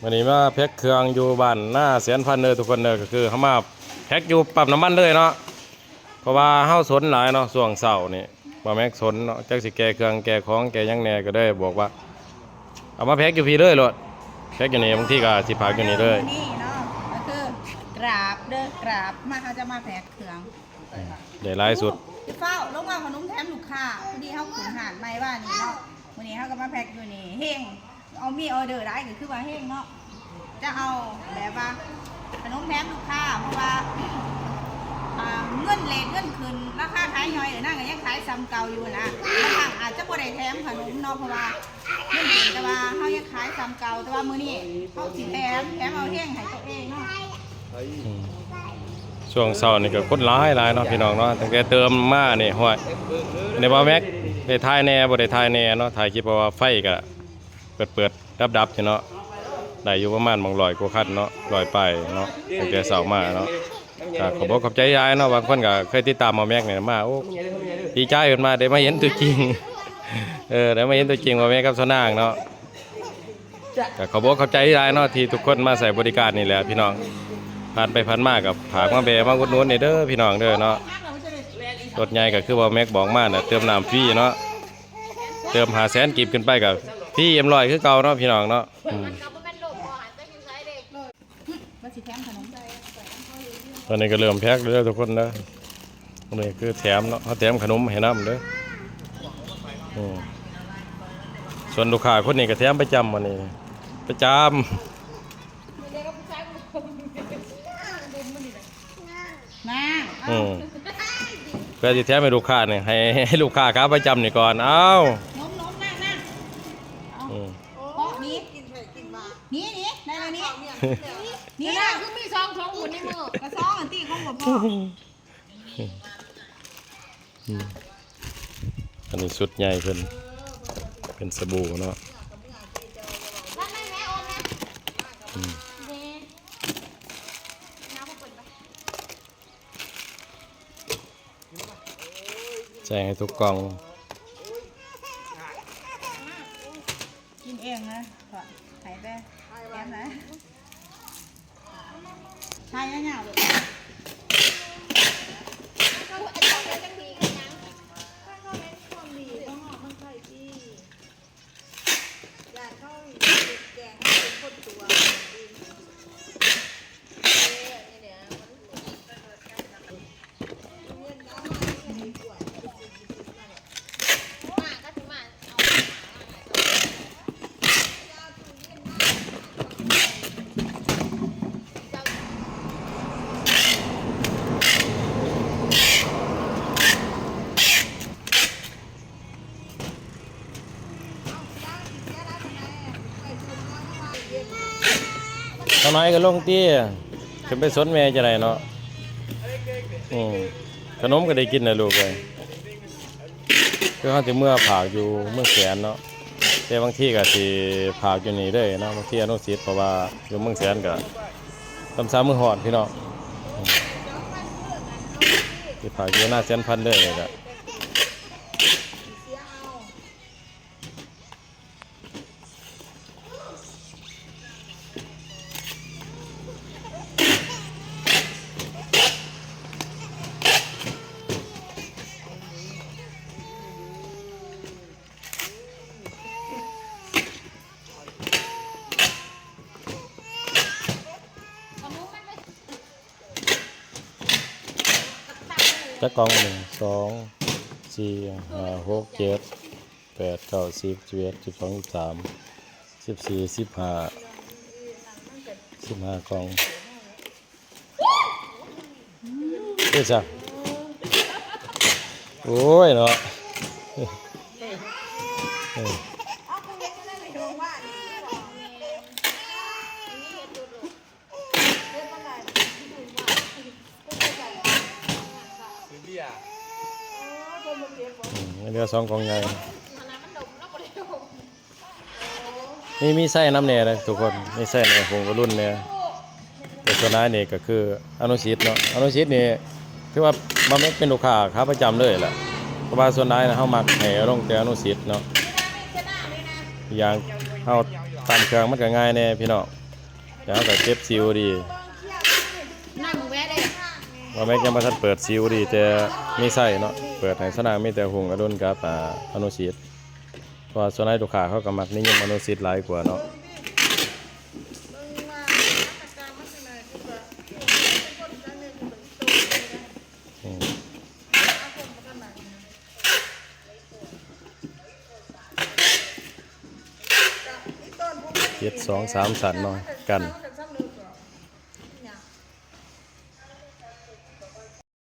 ມື້ນີ້ມາແພັກເຄື່ອງຢູ່ບ້ານນາແສນພັນເດີທຸກຄົນເດີ ກໍຄືເຮົາມາແພັກຢູ່ປ້ຳນ້ຳມັນເລີຍເນາະ ເພາະວ່າເຮົາສົນຫຼາຍເນາະ ຊ່ວງເຊົ້ານີ້ ບ່າວແມັກສົນເນາະ ຈັກຊິແກ່ເຄື່ອງແກ່ຂອງແກ່ຫຍັງແດ່ ກໍເລີຍບອກວ່າ ເອົາມາແພັກຢູ່ພີ້ເລີຍໂລດ ແພັກຢູ່ນີ້ ບາງທີກໍຊິຝາກຢູ່ນີ້ເລີຍ ນີ້ເນາະ ກໍຄືກາບເດີ ກາບ ມາ ເຮົາຈະມາແພັກເຄື່ອງ ໄດ້ຫຼາຍສຸດ ຢ່າຟ້າວລົງມາ ຂະໜົມແຖມລູກຄ້າ ພໍດີເຮົາຂຶ້ນຮ້ານໃໝ່ວານນີ້ເນາະ ມື້ນີ້ເຮົາກໍມາແພັກຢູ່ນີ້ ເຮັງ ເອົາ ມີອໍເດີຫຼາຍກໍຄືວ່າເຮັງເນາະ ຈະເອົາແບບວ່າຂະໜົມແຖມລູກຄ້າ ເພາະວ່າ ອ່າ ເງິນເຣດເງິນຂຶ້ນ ລາຄາຂາຍຍ່ອຍ ເອີ ນາງກໍຍັງຂາຍສ່ຳເກົ່າຢູ່ນະ ບາງຄັ້ງອາດຈະບໍ່ໄດ້ແຖມຂະໜົມເນາະ ເພາະວ່າເງິນຂຶ້ນ ແຕ່ວ່າເຮົາຍັງຂາຍສ່ຳເກົ່າ ແຕ່ວ່າມື້ນີ້ເຮົາຊິແຖມ ແຖມເອົາເຮັງໃຫ້ຕົວເອງເນາະ ອືມ ຊ່ວງເຊົ້ານີ້ກໍຄົນຫຼາຍໆເນາະ ພີ່ນ້ອງເນາະ ຕັ້ງແຕ່ເຕີມມານີ້ ຫ້ວຍ ໃນບ່າວແມັກໄດ້ຖ່າຍແດ່ ບໍ່ໄດ້ຖ່າຍແດ່ເນາະ ຖ່າຍຄລິບ ເພາະວ່າໄຟກໍ ເປີດໆດັບໆຢູ່ເນາະ ໄດ້ຢູ່ປະມານໝ່ອງຮ້ອຍກວ່າຄັນເນາະ ຮ້ອຍປາຍເນາະ ຕັ້ງແຕ່ເຊົ້າມາເນາະ ກໍຂອບອົກຂອບໃຈຫຼາຍເນາະ ບາງຄົນກໍເຄີຍຕິດຕາມບ່າວແມັກນີ້ມາ ໂອ້ ດີໃຈເພິ່ນມາໄດ້ມາເຫັນຕົວຈິງ ເອີ ໄດ້ມາເຫັນຕົວຈິງບ່າວແມັກກັບສາວນາງເນາະ ກໍຂອບອົກຂອບໃຈຫຼາຍເນາະ ທີ່ທຸກຄົນມາໃຊ້ບໍລິການນີ້ແຫຼະພີ່ນ້ອງ ຜ່ານໄປຜ່ານມາກໍຝາກມາແວ່ມາອຸດໜູນແດ່ເດີພີ່ນ້ອງເດີເນາະ ລົດໃຫຍ່ກໍຄືບ່າວແມັກບອກມານະ ເຕີມນ້ຳຟຣີເນາະ ເຕີມຫ້າແສນກີບຂຶ້ນໄປກໍຟຣີເອັມຮ້ອຍຄືເກົ່າເນາະ ພີ່ນ້ອງເນາະ ອືມ ວ່າຊິແຖມຂະໜົມ ຕອນນີ້ກໍເລີ່ມແພັກເດີທຸກຄົນເດີ ອັນນີ້ຄືແຖມເນາະ ເຮົາແຖມຂະໜົມໃຫ້ນຳເດີ ອືມ ສ່ວນລູກຄ້າຄົນນີ້ກໍແຖມປະຈຳ ອັນນີ້ປະຈຳ ນາງ ອືມ ເພື່ອຊິແຖມໃຫ້ລູກຄ້ານີ້ ໃຫ້ ໃຫ້ລູກຄ້າຂາປະຈຳນີ້ກ່ອນ ເອົາ ນົມໆ ນາງໆ ເອົາ ອືມ ເພາະນີ້ ນີ້ ນີ້ ໄດ້ແລ້ວນີ້ ນີ້ນະ ຄືມີສອງຖົງພຸ້ນໃນມື ກະສອງອັນຕິ ຂອງຫຼວງພໍ່ ອືມ ອັນນີ້ຊຸດໃຫຍ່ເພິ່ນ ເປັນສະບູເນາະ ອືມ ໃສ່ໃຫ້ທຸກກ່ອງ ກິນເອງນະ ໃຫ້ໄປ ແຖມນະ ຖ່າຍຍາວໆ ເລີຍ ເຈົ້ານ້ອຍກໍລົງຕິ ຂຶ້ນໄປສົນແມ່ຈະໄດ້ເນາະ ອືມ ຂະໜົມກໍໄດ້ກິນແລ້ວລູກເອີຍ ຄືເຮົາຊິເມືອຝາກຢູ່ເມືອງແສນເນາະ ແຕ່ບາງທີກໍຊິຝາກຢູ່ນີ້ເລີຍເນາະ ບາງທີອະນຸສິດ ເພາະວ່າຢູ່ເມືອງແສນກໍ ຕຳສາມມື້ຮອດພີ່ນ້ອງ ອືມ ຊິຝາກຢູ່ນາແສນພັນເດີນີ້ແຫຼະ ຈັກກ່ອງ? ໜຶ່ງ ສອງ ສີ່ ຫ້າ ຫົກ ເຈັດ ແປດ ເກົ້າ ສິບ ສິບເອັດ ສິບສອງ ສິບສາມ ສິບສີ່ ສິບຫ້າ ສິບຫ້າກ່ອງ. ເຮັດຫຍັງ? ໂອ້ຍເນາະ. ເອີ. ອືມ ຍັງເຫຼືອສອງກ່ອງໃຫຍ່. ມີ ມີໄຊນຳແດ່ເດີທຸກຄົນ ມີໄຊແດ່ ຫົງກະລຸນແດ່ ແຕ່ສ່ວນຫຼາຍນີ້ກໍຄືອະນຸສິດເນາະ ອະນຸສິດນີ້ຖືວ່າບ່າວແມັກເປັນລູກຄ້າຂາປະຈຳເລີຍແຫຼະ ເພາະວ່າສ່ວນຫຼາຍນະ ເຮົາມັກໃຫ້ເອົາລົງແຕ່ອະນຸສິດເນາະ ອີກຢ່າງເຮົາຕຳເຄື່ອງມັນກໍງ່າຍແດ່ພີ່ນ້ອງ. ແລ້ວກໍເກັບຊີໂອດີ ນັ້ນແວະເດ້ ວ່າແມັກຍັງບໍ່ທັນເປີດຊີໂອດີ ແຕ່ມີໄຊເນາະ ເປີດໃຫ້ຊະນາ ມີແຕ່ຮຸ່ງອະດຸນກັບ ອ່າ ອະນຸສິດ ເພາະວ່າສ່ວນຫຼາຍລູກຄ້າເຂົາກໍມັກນິຍົມອະນຸສິດຫຼາຍກວ່າເນາະ. ເຮັດສອງສາມຊັ້ນເນາະ ກັນ